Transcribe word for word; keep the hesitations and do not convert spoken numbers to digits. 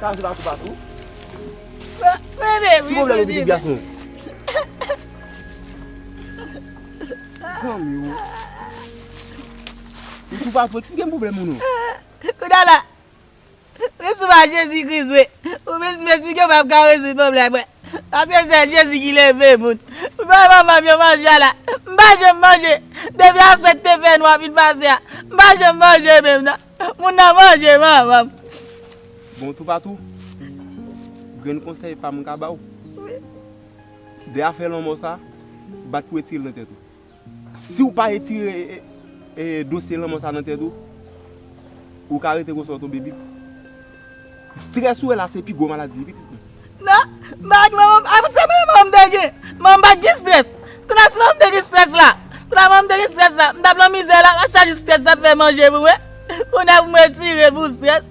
Ka jwe la toupatou. Ki pwoblèm ou pitit gason? Zanmi ou. Ou toupatou, eksplike m pwoblèm ou non. Kounye a la, menm si w pa Jezi Kris vre, ou menm si m eksplike w p ap ka rezoud pwoblèm mwen. Paske se Jezi ki leve moun. Frè manman m yo manje a la. M pa janm manje. Depi aspè te fè nwa fin pase a, m pa janm manje menm non. Moun nan manje manman m. Bon, toupatou, grenn konsèy pa m ka ba w. De afè lanmò sa, bat pou retire l nan tèt ou. Si w pa retire e, e, e, dosye lanmò sa nan tèt ou, ou ka rete konsa w tonbe bip. Strès ou wè la se pi gwo maladi pitit mwen. Non, m pa gen manman, a, se manman m te gen. Manman m pa t gen strès. Kounye a si manman m te gen strès la, kounye a manman m te gen strès la, m t ap nan mizè la, a chak jou strès t ap fè manje pou mwen. Kounye a pou m retire l pou strès.